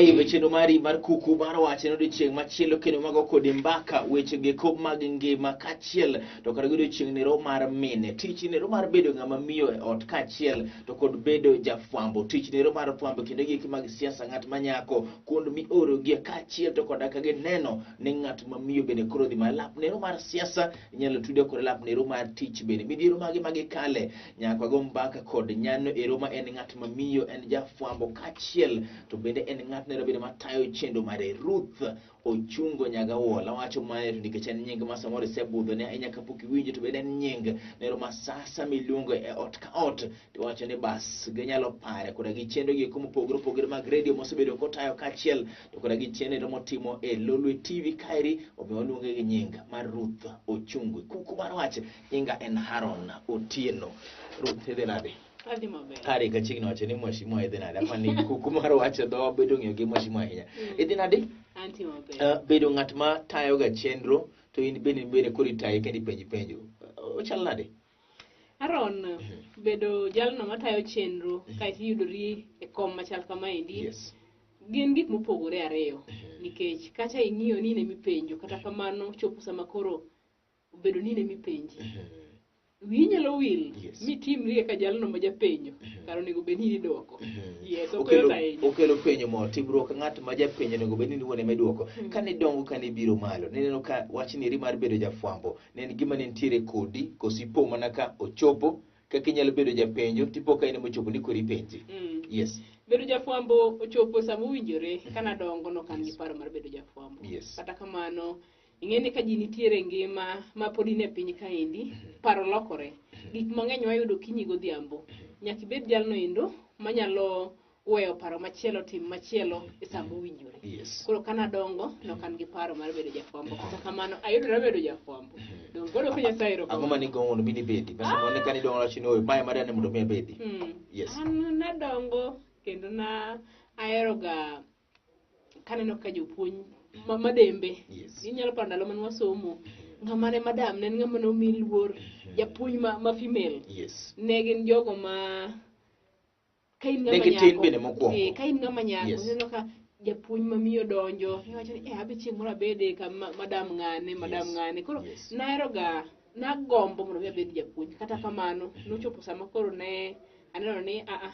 Live e chenro mari mar kuku mar wach en odiochieng' machielo kendo mago kodi mbaka weche geko mag ngima kaachiel to kod odiochieng' nero mar mine. Tich nero mar bedo ng'ama miyo e ot kaachiel to kod bedo jafwambo. Tich nero mar fwambo kendo gik mag siasa ng'at manyako kuond miorogie kaachiel to koda ka gineno ni ng'at ma miyo bende koro dhi malo. Lap nero mar siasa inyalo tude kod lap nero mar tich bende. Midhiero mage ma gikale nyaka wago mbaka kod nyano ero ma en ng'at ma miyo en jafwambo kaachiel to bende en ng'at nero bende matayo chenro mare Ruth Ochungo Nyagawola. Awacho mae to nikech en nying ma samoro isebudhone ahinya kapok iwinjo to bende en nying nero ma sasa miluongo e ot ka ot to iwacho ni bas ginyalo pare koda gi chenro gi eko mopogore opogore mag redio mosebedo kotayo kaachiel to koda gi chenro motimo e Lolwe TV kaeri omiyo waluonge gi nying mar Ruth Ochungo. Kuku mar wach nyinga en Haron Otieno. Ruth idhi nade? Adhi maber. Kare ka chiegni wacho ni mheshimiwa idhi nade? Apa ni kuku mar wach e dhowa bedo ng'iyo gi mheshimiwa ahinya. Idhi nade? Antie maber. Bedo ng'at ma tayo ga chenro to in bende in bende koro itaye kendo ipenji penjo. Ochal nade? Aaron, bedo jalno matayo chenro kaeto iyudori e kom machal kamaendi. Gin gik mopogore ariyo nikech kacha ing'iyo ni in ema ipenjo kata kamano chopo sama koro obedo ni in ema ipenji. Wiyi nyalo wil mitimri kaka jalno ma japenjo kar onego bed ni in idwoko. Yes, ok yot ahinya. Okelo penjo mo timruok ng'at ma japenjo onego bed ni in iwuon ema idwoko. Kane idongo kane ibiro malo nineno ka wach ni eri mar bedo jafwambo ne en gima ne nitiere kodi koso ipo mana ka ochopo kaka inyalo bedo japenjo tipo ka in ema ochopo ni koro ipenji. Bedo jafwambo ochopo sama owinjore. Ka nadongo nok an gi paro mar bedo jafwambo. Kata kamano ing'e ni ka ji nitiere ngima ma pod in e piny kaendi, paro lokore. Gik mang'eny wayudo okinyi godhiambo. Nyaka ibed jalno endo manyalo weyo paro machielo tim machielo e sama owinjore. Koro ka nadongo nok an gi paro mar bedo jafwambo. Kata kamano ayudora bedo jafwambo. Donge koro ok Nyasaye erokamano. Ang'o mane igombo mondo mi nibedi? Ma samoro ne kane idongo wacho ni oyo mae madwa ni mondo mi abedi. An nadongo kendo na aheroga kaneno ka jopuonj madembe. Inyalo paro ndalo mane wasomo, ng'ama ne madam ne en ng'ama ne omi luor, japuonj ma female. Ne gin jogo ma ka in ng'ama Ne gitin nyako, bende mokwongo. Ka in ng'ama nyako, ineno ka japuonj ma miyo donjo, iwacho ni, abe chieng' moro abede ka madam ng'ane, madam ng'ane. Koro naheroga, nagombo mondo mi abed japuonj. Kata kamano, nochopo sama koro ne aneno ni, a a,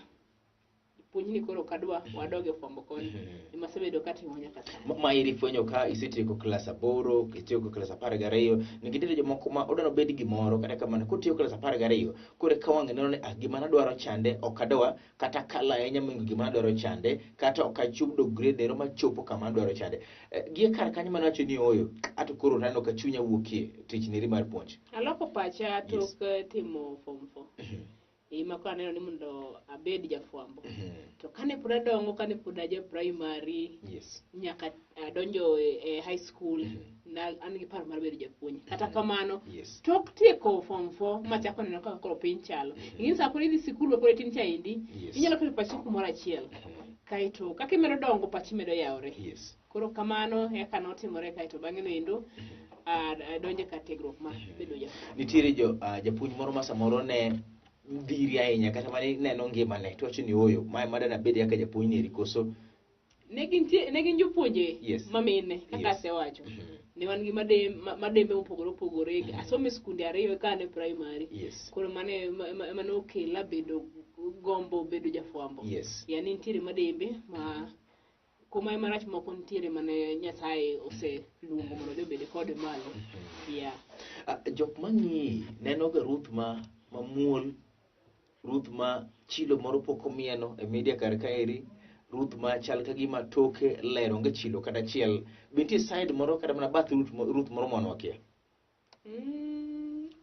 puonj ni koro ok adwa, wadog e fwambo koni. Ema asebedo katimo nyaka sani. Ma iri fwenyo ka isetieko klas 8, itieko klas 12, nikech nitie jomoko ma odwa nobed gimoro, kata kamano kotieko klas 12, koro eka wang'e neno ni, gima nadwaro chande ok adwa, kata kalo ahinya mohingo gima nadwaro chande, kata ok achub grade ero machopo kama adwaro chande. Gie kar kanyo mane wacho ni ooyo, ato koro naneno ka chunya wuokie tich neri mar puonj. Aloko pacha tok timo form 4. Ema koro aneno ni mondo abed jafwambo. To kane pod adongo, kane pod aja primary, nyaka adonjo e high school, na an gi paro mar bedo japuonj. Kata kamano, tok tieko form 4, machako neno kaka koro piny chalo. Ing'e ni sa koro idhi sikul ma pod itin cha endi, inyalo keto pachi kumoro achiel. Kaeto kaka imedo dongo, pachi medo yawore. Koro kamano e kaka notimore, kaeto bang'e no endo, adonjo e kar tiegruok mar bedo japuonj. Nitiere japuonj moro ma samoro ne dhiri ahinya, kata mane neno ngimane, to wacho ni ooyo, mae madana abed kaka japuonj ni eri koso? Ne gin jopuonje mamine, kaka asewacho. Ne wan gi madembe mopogore opogore. Asomo e skunde ariyo ka an e primary. Koro mano ema nokela bedo gombo bedo jafwambo. Yani nitiere madembe ma kuma marach moko nitiere mane Nyasaye oseluongo mondo odhi obed kode malo. Jok mang'iyi neno ga Ruth mamuol, Ruth ma chilo moro pok omieno e media kar kaeri, Ruth ma chal ka gima toke ler onge chilo kata achiel. Be nitie side moro kata mana bath Ruth moro ma wan wakia?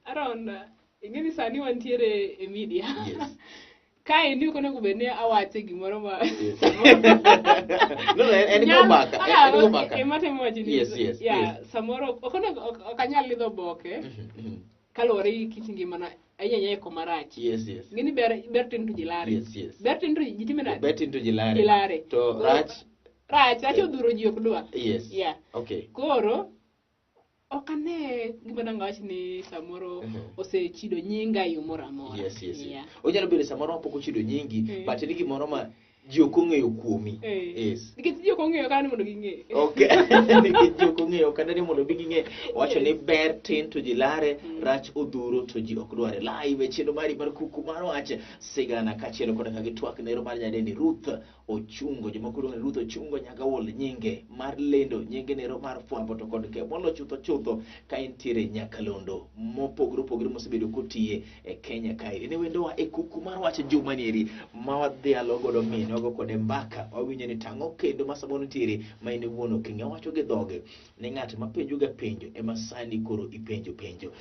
Aaron, ing'e ni sani wantiere e media. Kae ni ok onego bed ni awache gimoro ma No, no, en go mbaka, en go mbaka. Ema temo wacho ni yeah, samoro ok onego, ok anyal lidho oboke kaluwore gi kit ngimana, ahinya ahinya e koma rach. Ing'e ni ber tin to ji lare. Ber tin to ji time nade? Ber tin to ji lare. Ji lare. To rach? Rach, rach odhuro ji ok dwa. Koro ok ane gima dang' awach ni samoro osechido nyinga e yo moro amora. Onyalo bedo samoro mapok ochido nyingi, but en gimoro ma Ji ok ong'eyo kuomi. Yes. Nikech ji ok ong'eyo kata ni mondo ging'e. Okay. Nikech ji ok ong'eyo kata ni mondo bi ging'e. Wacho ni ber tin to ji lare, rach odhuro to ji ok dware. Live e chenro mari mar kuku mar wach sigana kaachiel koda ka gi twak nero mar nyadendi Ruth Ochungo. Jomoko luongo ni Ruth Ochungo Nyagawol, nyinge mar lendo, nyinge nero mar fwambo to kod keyo. Molo chutho chutho ka entiere nyakalondo mopogore opogore mosebedo kotiye e Kenya kae. Ne wendowa e kuku mar wach juma nieri ma wadhialo godo mine, wago kode mbaka, wawinjo ni tang'o kendo ma samoro nitiere ma in iwuon ok ing'e. Wacho gi dhoge ni ng'at ma penjo ga penjo ema sani koro ipenjo penjo.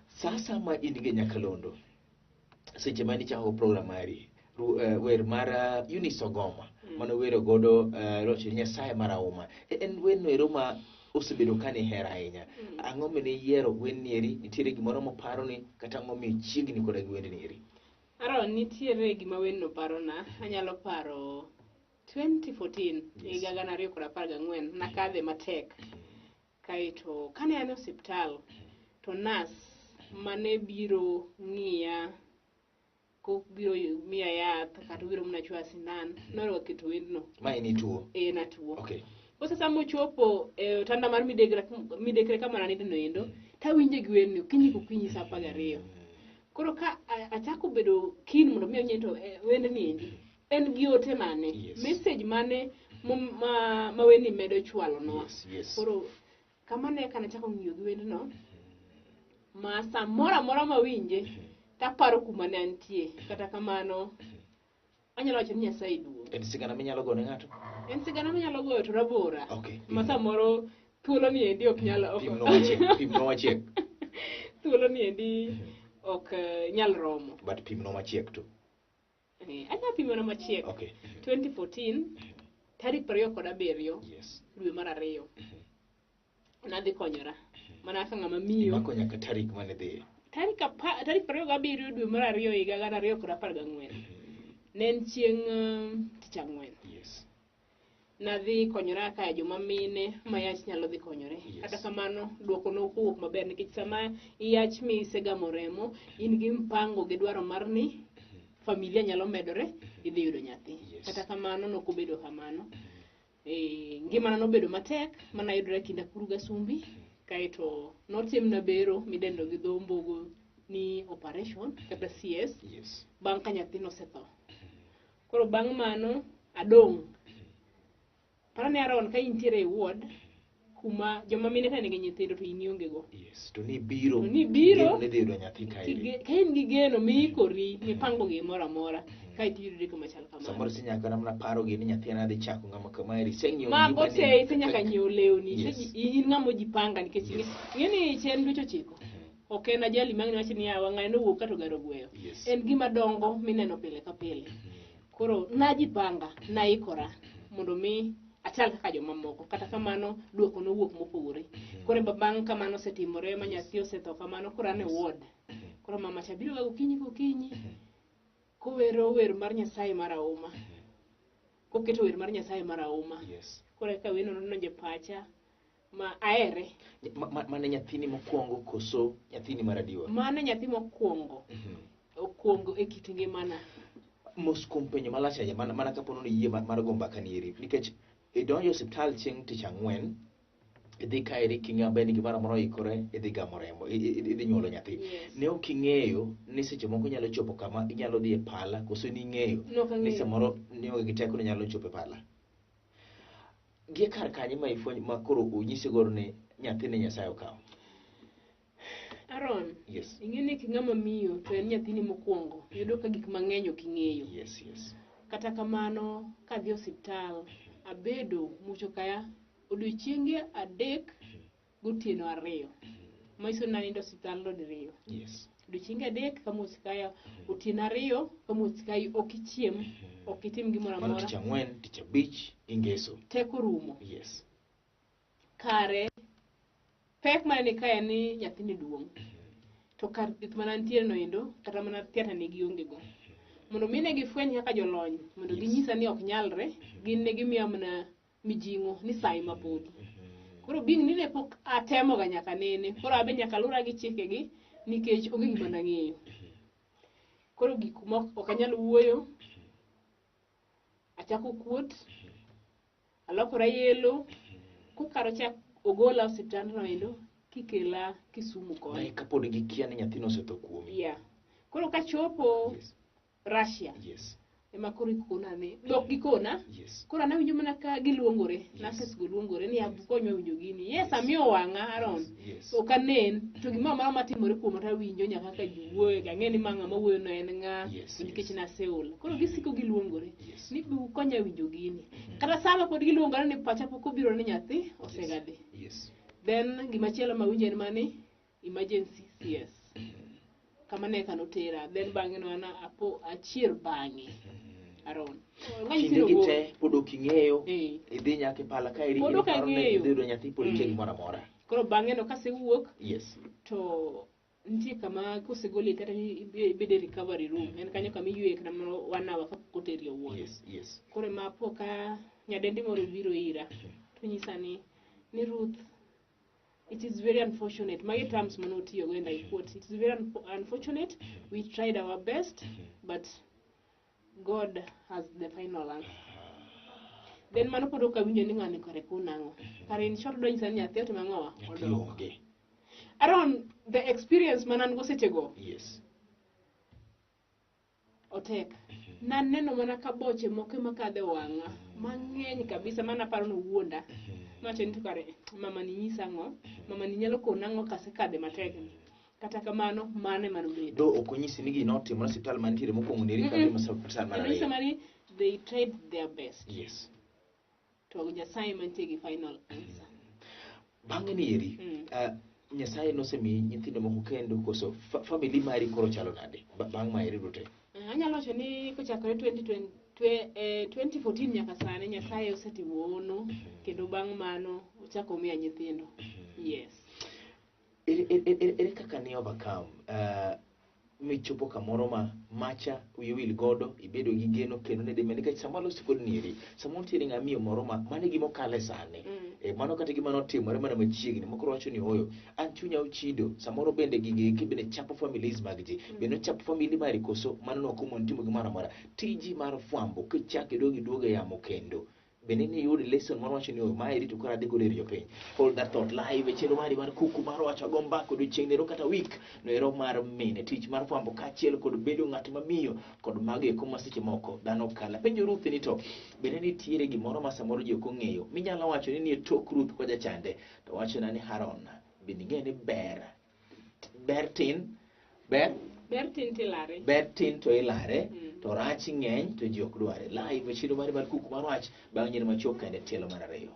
Sasa ma in gi nyakalondo, seche ma nichako program mari, wer mar Eunice Ogoma mane wero godo rocho Nyasaye mar auma. En wer no ma osebedo ka ni hera ahinya. Ang'o mane iyiero wendni eri? Nitiere gimoro moparo ni kata ang'o miyo chiegni koda gi wendni eri? Aaron, nitiere gima wendno parona. Anyalo paro 2014, higa 2014, nakadhe matek. Kaeto kane an e osiptal, to nurse mane biro ng'iya, kobiro miya yath kata obiro mana chwoya sindan, nohero keto wendno. Ma in ituo? Ee, natuo. Koro sama ochopo e otanda mar midekre kama naninde no endo, tawinje gi wendni okinyi kokinyi saa 12. Koro ka achako bedo keen mondo mi awinje to wendni endi en gi ote mane? Message mane ma wendni medo chwalonwa? Koro kama ne ka nachako ng'iyo gi wendno, ma samoro amora mawinje, taparo kuma ne antie. Kata kamano, anyalo wacho ni Nyasaye duong'. En sigana minyalo goyo ne ng'ato? En sigana minyalo goyo to rabora. Ma samoro thuolo ni endi ok nyal, ok Pimno machiek, pimno machiek. Thuolo ni endi ok nyal romo. But pimno machiek to. Anya pimona machiek. 2014, tarik 27, dwe mar 2. Nadhi konyora. Mana kaka ng'ama miyo. Imako nyaka tarik mane dhiye? Tarik 27 dwe mar 2 higa 2014. Ne en chieng' tich ang'wen. Nadhi konyora ka joma mine ma yach nyalo dhi konyore. Kata kamano duoko ne ok owuok maber nikech sama iyach mi isegamo remo, in gi mpango gi dwaro mar ni familia nyalo medore, idhi yudo nyathi. Kata kamano ne ok obedo kamano. Ngimana nobedo matek, mana yudore kind Akuru gi Asumbi, kaeto notimna bero midendo gi dho mbogo ni operation kata CS. Bang' ka nyathi nosetho. Koro bang' mano adong'. Para ni Aaron ka intiere e ward kuma joma mine ka nigi nyithindo to in ionge go. To ni biro. To ni biro. Geno ni dhi yudo nyathi kae. Ka in gi geno miikori, mipango gimoro amora, kae to iyudori kama chal kamano. Samoro isenyaka mana paro gi ni nyathi an adhi chako ng'ama kama eri, iseng'iewo Mago gima ni- te isenyaka nyiewo lewni, in ng'ama ojipanga nikech ing'e ni chien dweche 9. Ok en ajali mang'eny wacho ni yawa ng'ani nowuok kata ogaro gweyo. En gima dongo mineno pile ka pile. Koro najipanga, naikora mondo mi achal kaka jomamoko. Kata kamano duoko nowuok mopogore. Koro eba bang' kamano osetimore ma nyathi osetho kamano, koro an e ward. Koro mama cha biro ga gokinyi gokinyi kowero wer mar Nyasaye mar auma. Koketo wer mar Nyasaye mar auma. Koro eka weno nodonjo e pacha ma ahere. Mane nyathini mokwongo koso nyathini mar adiwa? Mane nyathi mokwongo. Okwongo e kit ngimana. Mos kuom penjo malach ahinya, mana kapo ni iyie mar go mbaka ni eri, nikech idonjo e osiptal chieng' tich ang'wen, idhi ka eri king'eyo maber ni gimoro amora oikore, idhi gamo remo, idhi nyuolo nyathi. Ne ok ing'eyo ni seche moko inyalo chopo kama inyalo dhi e pala, koso ning'eyo Ne ok ni ang'eyo. samoro nionge gi teko ni inyalo chopo e pala? Gi kar kanye ma ifwenyo ma koro onyisi godo ni nyathini Nyasaye okawo? Aaron, ing'e ni ng'ama miyo to en nyathini mokwongo, yudo ka gik mang'eny ok ing'eyo. Kata kamano, kadhi osiptal, abedo mucho kaya odiochienge 3 gotieno 2. Manyiso ni nanindo osiptal no diriyo. Odiochienge 3 ka muoch kaya, otieno 2 ka muoch kayi, ok ichiem, ok itim gimoro Mano amora. tich ang'wen, tich abich, ingeso. Teko rumo. Kare pek mane ni kae ni nyathini duong'. To kar thieth mana nitiere no endo, kata mana theatre ne gionge go. Mondo mi ne gifweny kaka jolony, mondo ginyisa ni ok nyalre, gin ne gimiya mana mijing'o ni sa ema podi. Koro being ni ne pok atemoga nyaka nene, koro abe nyaka lura gi chikegi nikech onge gima nang'eyo. Koro gik mok ok anyal wuoyo, Achako kuot, alokora yellow, kokaro chak ogola osiptandno endo kikela Kisumu Mae koni. kapod gikia ni nyathino osetho kuomi. Yeah. Koro kachopo Yes. Russia Yes. ema koro ikona ni dhok gikona. Yes. Koro an awinjo mana ka giluongore, Yes. nurses go luongore ni abukonywa winjo gini. Yes, amiyo wang'a Aaron. Yes. Ok anen, to gimoro amora matimore kuoma to awinjo nyaka kaka ji wuoyo, ang'e ni ma ng'ama wuoyo no en ng'a, Yes, to nikech yes. naseol. Koro gisiko giluongore Yes. ni bi ukonya winjo gini. Kata sama pod giluongore ni pacha pok obiro ni nyathi osegadhi. Yes. Then gimachielo mawinjo en mani emergency CS. Kama ne eka notera. Then bang'e no an apo achier bang'e. Aaron. Ng'a Kinde nyithindo gi go. te pod ok ing'eyo. Eh. Idhi nyaka e pala ka eri Pod ok iparo ni ang'eyo. idhi yudo nyathi pod nitie Mm. gimoro amora. Koro bang'e no kasewuok Yes. to nitie kama kosegoli kata ibedo e recovery room. En kanyo kama iyueye kata mana one hour kapok oteri e ward. Yes. Yes. Koro ema apo ka nyadendi moro obiro ira to nyisa ni Ruth, it is very unfortunate. Magi terms mane otiyogo and I quote, it is very unfortunate. We tried our best, but God has the final answer. Then mano pod ok awinjo ni ng'ani kare kunang'o. Kare in short dwa nyisa ni nyathi otimo ang'owa? Nyathi Odok. onge. Aaron, the experience mane an go sechego Yes. otek. Naneno mana ka boche moko ema kadho e wang'a mang'eny kabisa mana aparo ni owuonda. Nawacho ni to kare mama ni nyisa ang'o? Mama ni nyalo kona ang'o kasekadhe matek ni? Kata kamano, mano ema nobedo. Do ok onyisi ni gino otimore e osiptal mantiere mokwongo ni eri Mm-mm. kata osiptal mar Nonyisa ariyo. mana ni they tried their best. Yes. To Nyasaye mantie gi final answer. Bang'e ni eri, Nyasaye nosemiyi nyithindo moko kendo koso family mari koro chalo nade bang' ma eri duto? Anyalo wacho ni kochakore 2014 nyaka sani Nyasaye osetimo hono kendo bang' mano ochako omiya nyithindo. Yes. Ere kaka ni overcome michopo kamoro ma macha wiyi wil godo ibedo gi geno kendo ne dhi nikech sama waloso kod nieri samoro nitiere ng'ama miyo moro ma mano e gima okale sani. Mano kata gima notimore mana machiegni moko wacho ni ooyo an chunya ochido samoro bende gigi eki bende chapo families mag ji. Bende ochapo family mari koso mano nok omoni timo gimoro amora. Tiji mar fwambo kichako iduogo iduogo e yamo kendo bende ni iyud lesson moro wacho ni ma eri to koro adhi godo ir jopiny. Hold that thought live e chenro mari mar kuku mar wacho ago mbaka odiochieng' nero kata week noero mar mine tich mar fwambo kaachiel kod bedo ng'at mamiyo kod mago eko ma seche moko dhano kalo. Apenjo Ruth ni to bende nitiere gimoro ma samoro ji ok ong'eyo minyalo wacho ni nie tok Ruth kocha chande to wachona ni Haron bende ing'eyo ni ber ber tin ber Ber tin tilare. Ber tin to ilare, to rach ng'eny to ji ok dware. Live e chenro mari mar kuku mar wach bang' nyiero machuok kende tielo mar ariyo.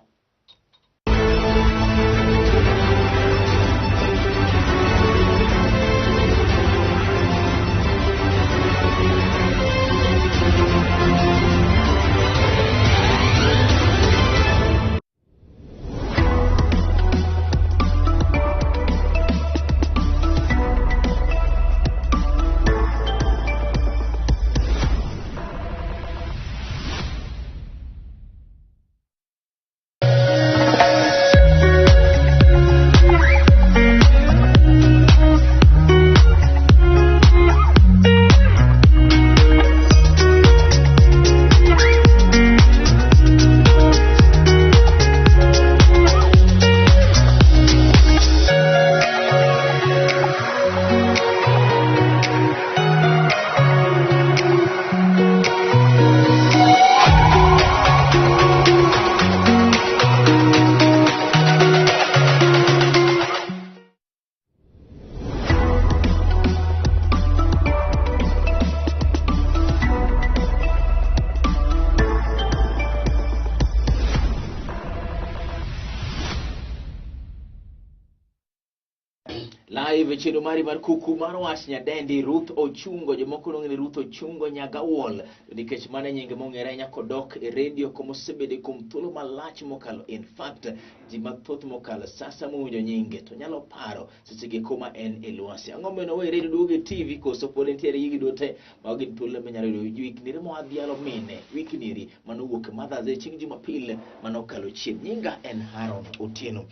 Live e chenro mari mar kuku mar wach nyadendi Ruth Ochungo, jomoko luonge ni Ruth Ochungo Nyagawol nikech mano e nyinge mong'ere ahinya kodok e redio kuma osebede kuom thuolo malach mokalo. In fact, ji mathoth mokalo sasa mowinjo nyinge to nyalo paro seche gi kuma en e lwasi. Ang'o momiyo nowe redio duogo e TV koso pod entiere gi gigo te? Mago gin thuolo minyalo yudo wik niri mwadhialo mine wik niri manowuok e Mothers Day chieng' Jumapil manokalo chien. Nyinga en Haron Otieno.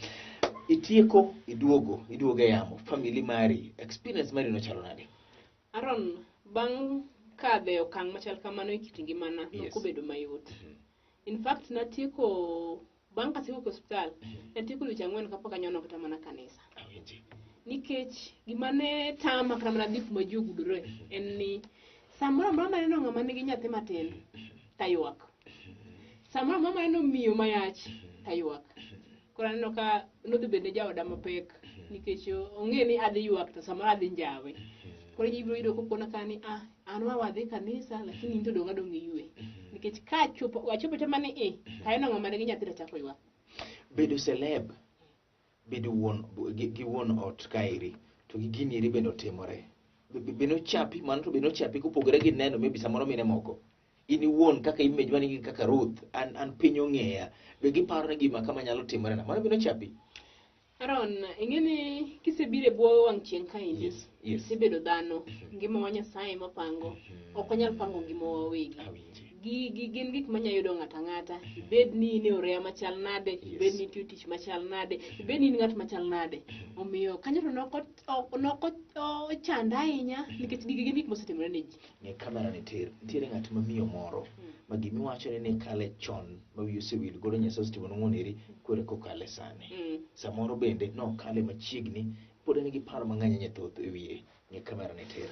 Itieko, iduogo, iduogo e yamo, family mari, experience mari nochalo nade? Aaron, bang' Kadhe okang' machal kamano e kit ngimana Yes. nok obedo mayot. In fact, natieko bang' katieko e osiptal, natieko dweche 4 kapok anyono kata mana kanisa. Awinji. Nikech gima ne tama kata mana dhi kuma ji ogudore en ni samoro amora maneno ng'ama nigi nyathi matin taywak. Samoro amora maneno miyo mayach taywak. Koro aneno ka nodhi bedo ne jaoda mapek nikech ong'e ni adhi ywak to samoro adhi njawe. Koro ibiro yudo kokona ka ni ah an wa wadhi kanisa lakini in to dong' adong' iywe. Nikech ka achopo achopo chama ni i to aneno ng'ama nigi nyathi to achako ywak. Bedo celeb, bedo wuon gi wuon ot kaeri, to gi gini eri bende otimore. Be nochapi, mano to be nochapi kopogore gi neno maybe samoro mine moko. In iwuon kaka image manigi kaka Ruth, an piny ong'eya. Be giparo ni gima kama nyalo timore na. Mano be nochapi? Aaron, ing'e ni kisebiro e bwo wang' chieng' kaendi, Yes. isebedo dhano, ngima wa Nyasaye mapango, ok wanyal pango ngima wa wawegi. Awinji. Gigi gin gik manya yudo ng'ato ang'ata. Ibed ni in e oreya machal nade, Yes. ibed ni itiyo tich machal nade, ibed ni in ng'at machal nade. Omiyo kanyo to nok ochanda ahinya nikech gigi gin gik mosetimore ne ji. Ne kamera ni tir, nitiere ng'at ma miyo moro ma gimiwacho ni ne kale chon ma wiye osewil godo Nyasaye osetimo ng'wono eri koro kokale sani. Samoro bende nokale machiegni pod en gi paro mang'eny ahinya thoth e wiye. Ne kamera ni tir.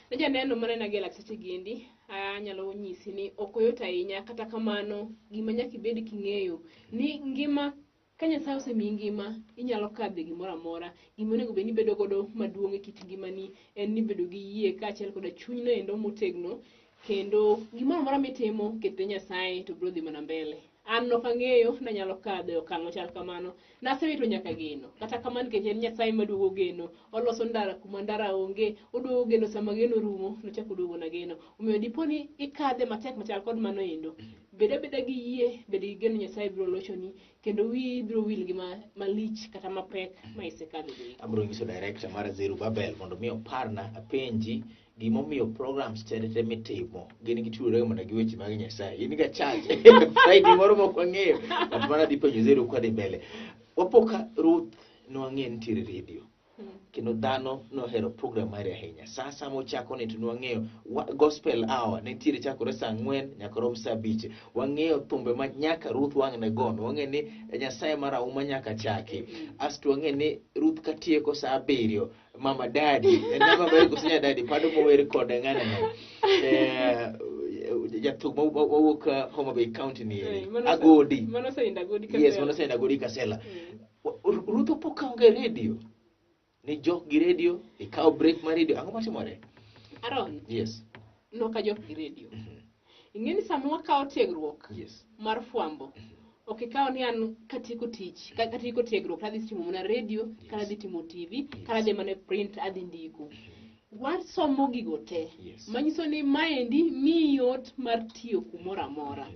Ne janeno manena gi e lakteche giendi, anyalo nyisi ni ok oyot ahinya, kata kamano gima nyaka ibed king'eyo ni ngima ka Nyasaye osemiyi ngima inyalo kadhe gimoro amora. Gima onego bed ni ibedo godo maduong' e kit ngimani en ni bedo gi yie kaachiel koda chunyno endo motegno, kendo gimoro amora mitimo ket ne Nyasaye to biro dhi mana mbele. An nok ang'eyo nanyalo kadho e okang' machal kamano. Nasewito nyaka geno. Kata kamano nikech en Nyasaye maduogo geno. Oloso ndara kuma ndara onge, oduogo geno sama geno rumo, nochak oduogo na geno. Omiyo dipo ni ikadhe matek machal kod mano endo, bed abeda gi yie, bed gi geno Nyasaye biro lochoni, kendo wiyi biro wil gi malich kata mapek ma isekadho go. Abiro nyiso director mar Zerubbabel mondo mi oparna apenji gimomiyo programs te te mitimo gin gitudore mana gi weche mag Nyasaye. In ga church Friday moro mok wang'eyo. But mana dhi penjo Zeru kwadhi mbele. Wapo ka Ruth nwang'e nitiere radio. Kendo dhano nohero program mare ahinya. Sa sama ochako ni to nwang'eyo gospel hour nitiere chakore saa 4 nyaka rom saa 5. Wang'eyo thumbe ma nyaka Ruth wang' ne gono. Wang'eyo ni Nyasaye mar auma nyaka chaki. Asto wang'eyo ni Ruth katieko saa 7 Mama Daddy, en mama ber koso nya daddy, pado mower kode ng'ane no. Jathum mawuok Homa Bay County ni eri. Agodi. Mano oseinda Agodi Kasela. Yes, mano oseinda Agodi Kasela. Ruth opo ka onge radio. Ni jok gi radio, ikawo break mar radio. Ang'o matimore? Aaron. Yes. Nok ajok gi radio. Ing'e ni sama wakawo tiegruok Yes. mar fwambo, ok ikawo ni an katieko tich, katieko tiegruok adhi timo mana radio, kata adhi timo TV, kata adhi mana print, adhi ndiko. Wasomo gigo te. Yes. Manyiso ni maendi miyi yot mar tiyo kumoro amora.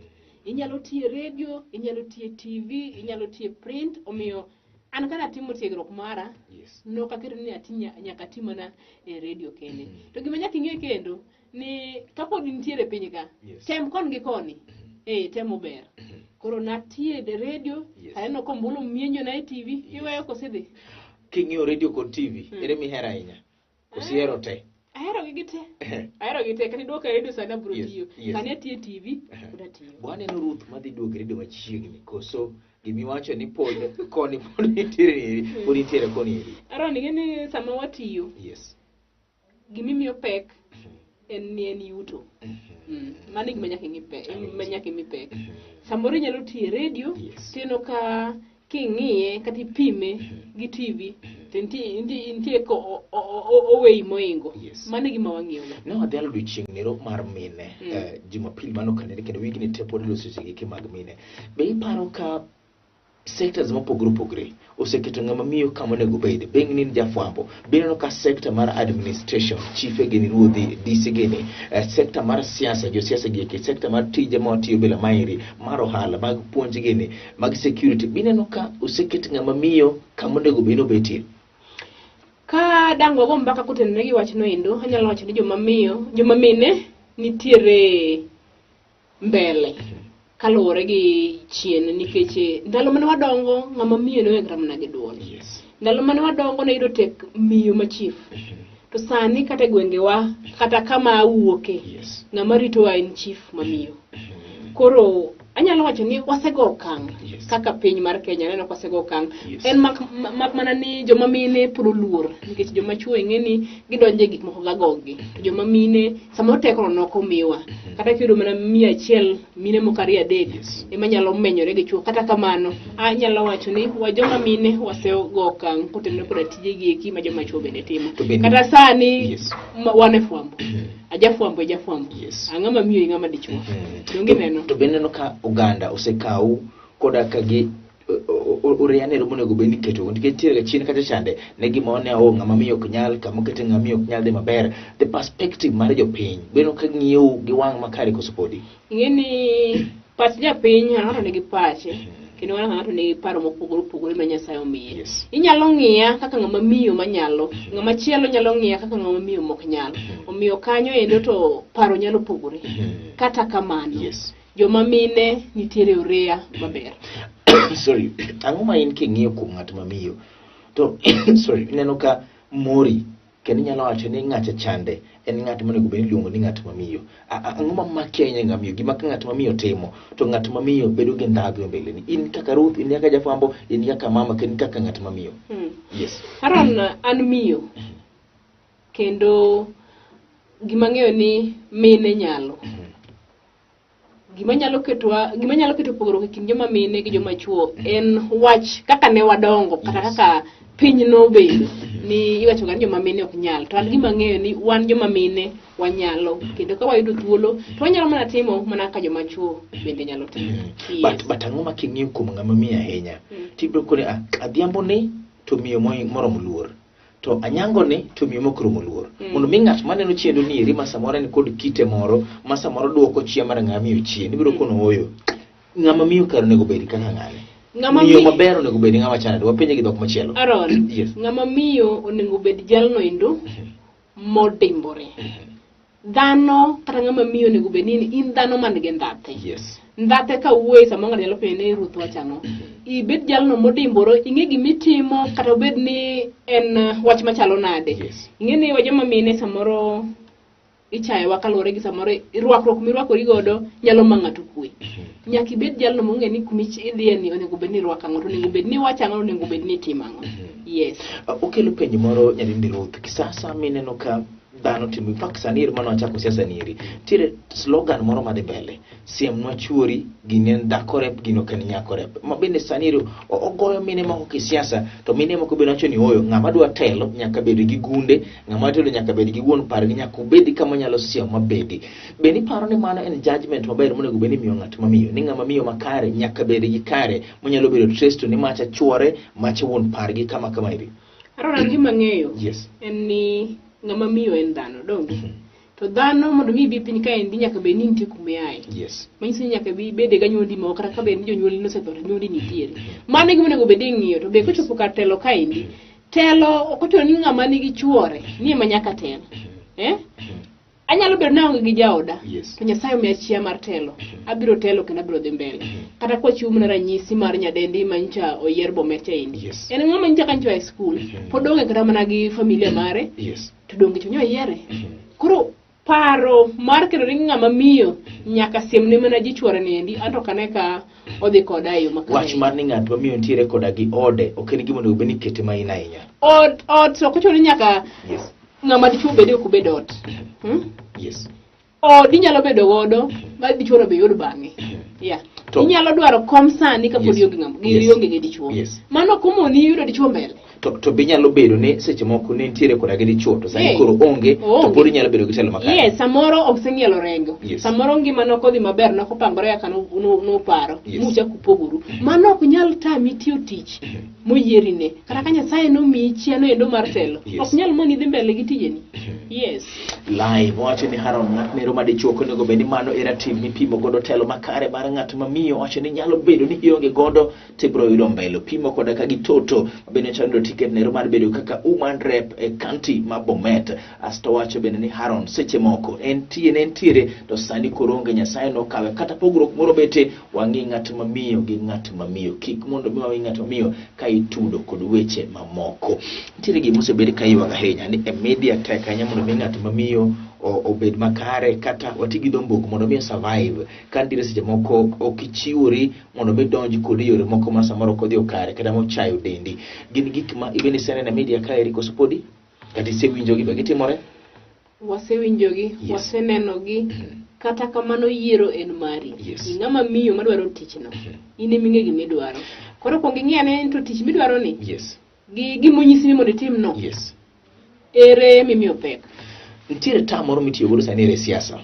Inyalo tiyo e radio, inyalo tiyo e TV, inyalo tiyo e print. Omiyo an kana timo tiegruok mara, Yes. nok aketo ni ati nyaka ati mana e radio kende. To gima nyaka ing'e kendo ni kapod intiere e piny ka, Yes. tem kon gi koni. Temo ber. Koro natie e radio, Yes. aneno kombulu mienjo na e TV, Yes. iweyo kosedhi. King'iyo radio kod TV, ere mihero ahinya? Koso ihero te? Ahero gi gite. Ahero gi te, kata iduoka e radio sani abiro Yes, tiyo. yes. Sani atiyo e TV, pod atiyo. Bo aneno Ruth madhi duogo e radio machiegni, koso gimiwacho ni pod koni pod nitiere eri, pod nitiere koni eri. Aaron, ing'e ni sama watiyo, Yes. gimimiyo pek en ni en yuto. Mano e gima nyaka ing'i pek, ma nyaka imi pek. Samoro inyalo tiyo e radio, Yes. tineno ka king'iye kata ipime gi TV, to nitie ko oweyi moingo. Yes. Mano e gima wang'iyo ga. Ne wadhialo odiochieng' nero mar mine, Jumapil mano kanene, kendo wigni te pod iloso weche gike mag mine. Be iparo ka sectors mopogore opogore oseketo ng'ama miyo kama onego obede? Be in jafwambo, be ineno ka sector mar administration, chife gini, ruodhi, DC gini, sector mar siasa, josiasa gi eki, sector mar tije ma watiyo bila maeri, mar ohala, mag puonj gini, mag security, be ineno ka oseket ng'ama miyo kama onego bed ni obetie? Ka dang' wago mbaka kotenore gi wachno endo, anyalo wacho ni joma miyo, joma mine nitiere mbele kaluwore gi chien, nikech ndalo mane wadongo ng'ama miyo ne onge kata mana gi duol. Yes. Ndalo mane wadongo ne yudo tek miyo ma chief. To sani kata e gwengewa kata kama awuoke, Yes. ng'ama ritowa en chief mamiyo. Koro anyalo wacho ni wasego okang' Yes. kaka piny mar Kenya aneno ka wasego okang'. Yes. En mak mana ni joma mine pod oluor nikech joma chuo ing'e ni gidonjo e gik moko gagogi. To joma mine samoro teko no ok omiwa. Kata kiyudo mana 100 mine moko 2 3 Yes. ema nyalo menyore gi chuo. Kata kamano anyalo wacho ni wa joma mine wasego okang' kotenore koda tije gi eki ma joma chuo bende timo. To bende- Kata sani Yes. wan e fwambo. Ajafwambo e jafwambo. Yes. Ang'ama miyo e ng'ama dichuo. Donge ineno? To bende neno ka oganda osekaw koda ka gi orianero monego bed ni iketo nikech nitiere ga chien kacha chande ne gima ne o ng'ama miyo ok nyal kama okete ng'ama miyo ok nyal dhi maber the perspective mar jopiny bende ka ng'iew gi wang' makare koso podi. Ing'e ni pach japiny ng'ato nigi pache kendo ng'ato ka ng'ato nigi paro mopogore opogore ma Nyasaye omiye. Yes. Inyalo ng'iya kaka ng'ama miyo manyalo, ng'ama chielo nyalo ng'iya kaka ng'ama miyo mok nyal. Omiyo kanyo endo to paro nyalo pogore. Kata kamano, Yes. joma mine nitiere oreya maber. Sorry, ang'o ma in king'iyo kuom ng'at ma miyo to sorry, ineno ka mori kendo inyalo wacho ni ng'acha chande en ng'at monego bed ni iluongo ni ng'at ma miyo. Ang'o ma maki ahinya e ng'ama miyo? Gima ka ng'at ma miyo timo to ng'at ma miyo bedo gi ndhadhu e mbeleni. In kaka Ruth, in kaka jafwambo, in kaka mama, kendo in kaka ng'at ma miyo. Yes. Aaron, an miyo kendo gima ang'eyo ni mine nyalo. Gima nyalo ketwa, gima nyalo keto pogruok e kind joma mine gi joma chuo en wach kaka ne wadongo kata Yes. kaka piny nobedo ni iwacho ga ni joma mine ok nyal, to an gima ang'eyo ni wan joma mine wanyalo, kendo ka wayudo thuolo to wanyalo mana timo mana kaka joma chuo bende nyalo timo. Yes. But ang'o ma king'iyo kuom ng'ama miyo ahinya tibiro kone adhiambo ni to miyo moromo luor, to anyango ni to miyo mok romo luor. Mondo mi ng'at maneno chendo ni eri ma samoro en kod kite moro ma samoro duoko chia mar ng'ama miyo chien, ibiro kono ooyo ng'ama miyo kar onego bed kaka ng'ane. Ng'ama miyo maber onego bed ng'ama chande. Wapenje gi dhok machielo. Aaron, Yes. ng'ama miyo onego bed jalno endo modimbore. Dhano kata ng'ama miyo onego bed ni in dhano man gi ndhathe. Yes. Ndhathe ka wuoye samoro ng'ato nyalo penjo ni Ruth wacho ang'o. Ibed jalno modimbore, ing'e gimitimo kata obed ni en wach machalo nade. Yes. Ing'e ni wajoma mine samoro ichayowa kaluwore gi samoro rwakruok mirwakori godo nyalo ma ng'ato kwe. Nyaka ibed jalno mong'e ni kuma idhiye ni onego bed ni irwako ang'o, to onego bed ni iwacho ang'o, onego bed ni itimo ang'o. Yes. Okelo penjo moro nyadendi Ruth, kisasa mineno ka dhano timo, in fact sani eri mano wachako siasa ni eri, nitiere slogan moro madhi mbele, siemnwa chuori, gini en dhako rep, gini ok en nyako rep. Ma bende sani eri ogoyo mine moko kisiasa, to mine moko bende wacho ni ooyo, ng'ama dwa telo nyaka bed gi gunde, ng'ama telo nyaka bed gi wuon pargi, nyaka obed kama onyalo siemo mabedi. Bende iparo ni mano en judgment maber monego bed ni imiyo ng'at mamiyo, ni ng'ama miyo makare nyaka bed gi kare monyalo bedo traced to ni macha chuore, macha wuon pargi kama kama eri. Aaron, an gima ang'eyo Yes. en ni ng'ama miyo en dhano, donge? To dhano mondo mi ibi piny kaendi nyaka bed ni nitie kuma iaye. Yes. Manyiso ni nyaka bi ibede gi anyuondi moko, kata ka bed ni jonyuolni nosetho to anyuondi nitiere. Mano e gima onego bed ni ing'iyo, to be kochopo kar telo kaendi, telo ok ochuno ni ng'ama nigi chuore ni ema nyaka tel. Anyalo bedo ni aonge gi jaoda, Yes. to Nyasaye omiya chia mar telo. Abiro telo kendo abiro dhi mbele. Kata kwa chiwo mana ranyisi mar nyadendi ma nyocha oyier Bomet chaendi. Yes. En ng'ama nyocha ka nyocha e skul, pod onge kata mana gi familia mare, Yes. to donge to nyo oyiere. Koro paro mar keto ni ng'ama miyo nyaka siemne mana ji chuore ni endi, anto ok ane ka odhi koda e yo makare. Wach mar ni ng'at ma miyo nitiere koda gi ode ok en gima onego bed ni ikete main ahinya. Ot, ot ok ochuno ni nyaka Yes. ng'ama dichuo bede ok obed ot. Yes. Ot inyalo bedo godo ma dichuo no be yud bang'e. Yeah. Inyalo dwaro kom sani kapod Yes. ionge ng'ama, Yes. ionge gi dichuo. Yes. Mano ok omoni yudo dichuo mbele. To be nyalo bedo ni seche moko ne nitiere koda gi dichuo to sani Hey. koro onge, to Oonge. pod inyalo bedo gi telo makare. Yes, samoro ok oseng'ielo rengo. Yes. Samoro ngima ne ok odhi maber, ne ok opangore kaka noparo. Yes. Muchako upogoru. Mano ok nyal tami tiyo tich moyierine. Kata ka Nyasaye nomiyi chiano endo mar telo, Yes. ok nyal moni dhi mbele gi tijeni. Yes. Live wacho ni Haron ng'at nero ma dichuo ok onego bed ni mano e ratil mipimo godo telo makare mar ng'at ma miyo. Wacho ni nyalo bedo ni ionge godo to ibiro yudo mbele. Pimo koda ka gi toto ma bende chando ti tiket nero mar bedo kaka woman rep e county ma Bomet. Asto wacho bende ni Haron seche moko entie ne entiere to sani koro onge, Nyasaye nokawe. Kata pogruok moro bete, wang'i ng'at mamiyo gi ng'at mamiyo, kik mondo mi wang'i ng'at mamiyo ka itudo kod weche mamoko. Nitiere gima osebed ka ywak ahinya ni e media tek ahinya mondo mi ng'at mamiyo obed makare, kata wati gi dho mbok mondo mi survive. Ka nitiere seche moko ok ichiwori mondo mi donj kod yore moko ma samoro ok odhi kare kata mochayo dendi. Gin gik ma ibende iseneno e media kaeri koso podi? Kata isewinjogi be gitimore? Wasewinjogi, wasenenogi. Kata kamano yiero en mari. Ing'ama miyo madwaro tichno, in ema ing'e gima idwaro. Koro kuong ing'i ane ni to tich midwaro ni, gi gimonyisi ni mondo itim no, ere mimiyo pek? Nitiere term moro mitiyo godo sani e siasa.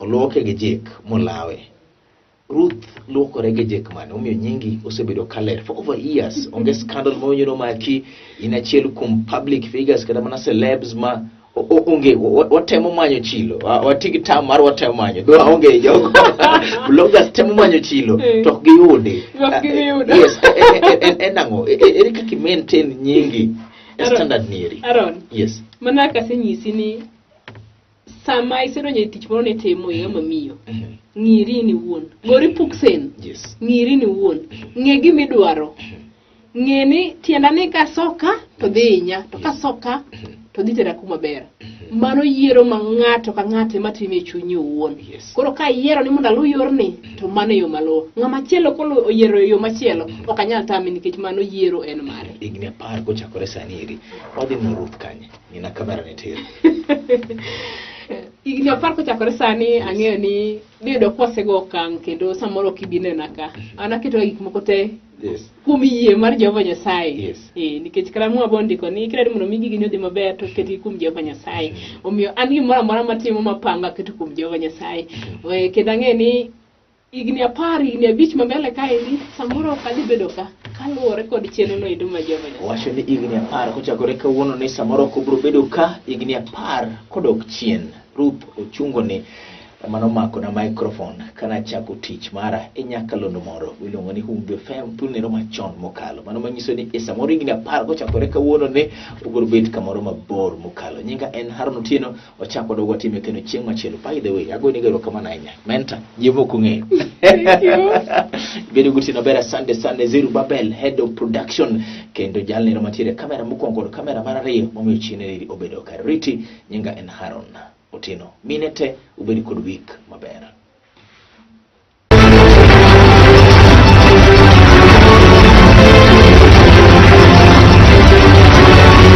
Oluoke gi jik molawe. Ruth luokore gi jik mane omiyo nyingi osebedo kaler for over years. Onge scandal mawinjo nomaki, in achiel kuom public figures kata mana celebs ma onge watemo manyo chilo. Wati gi term mar watemo manyo. Dwa onge jogo. Bloggers temo manyo chilo to ok giyudi. Ok giyudo. Yes, en ang'o? Ere kaka i maintain nyingi e standard nieri? Aaron. Yes. Mana kaka asenyisi ni sama isedonjo e tich moro nitimo e ng'ama miyo, ng'iri in iwuon, gori puksen, ng'iri in iwuon, ng'e gima idwaro, ng'e ni tienda ni kasoka to dhi hinya, to kasoka to dhi tera kuma ber. Mano yiero ma ng'ato ka ng'ato ema timo e chunye owuon. Koro ka ayiero ni mondo aluw yorni, to mano e yo maluwo. Ng'ama chielo koluwo oyiero yo machielo, ok anyal tame nikech mano yiero en mare. Higni 10 kochakore sani eri, wadhi neno Ruth kanye? Ng'ina kamera ne tir. Higni 10 kochakore sani, ang'eyo ni dhi yudo kwasego okang' kendo samoro ok ibi nena ka. An aketo gik moko te kuom yie mar Jehova Nyasaye. Nikech kata Muma be ondiko ni kidwaro mondo mi gigi odhi maber to ketgi kuom Jehova Nyasaye. Omiyo an gimoro amora matimo mapanga aketo kuom Jehova Nyasaye. Kendo ang'eyo ni higni 10, higni 5 ma mbele kaendi, samoro ok adhi bedo ka, kaluwore kod chenro no endo ma Jehova Nyasaye. Owacho ni higni 10 kochakore kawuono ni samoro ok obiro bedo ka, higni 10 kodok chien. Ruth Ochungo ni mano mako na microphone kana chako tich mara e nyakalondo moro miluongo ni Humbi FM thuolnero machon mokalo. Mano manyiso ni e samoro higni 10 kochakore kawuono ni obiro bet kamoro mabor mokalo. Nyinga en Haron Otieno, wachak wadog watime kendo chieng' machielo. By the way, agoni ga erokamano ahinya. Mentor, ji mok ong'eyo. Thank you. Bedo gotieno maber, asante sana Zeru Babel, head of production, kendo jalnero mantiere e kamera mokwongo kod kamera mar ariyo momiyo chieng' obedo kar riti. Nyinga en Haron Otieno. Mine te ubed kod week maber.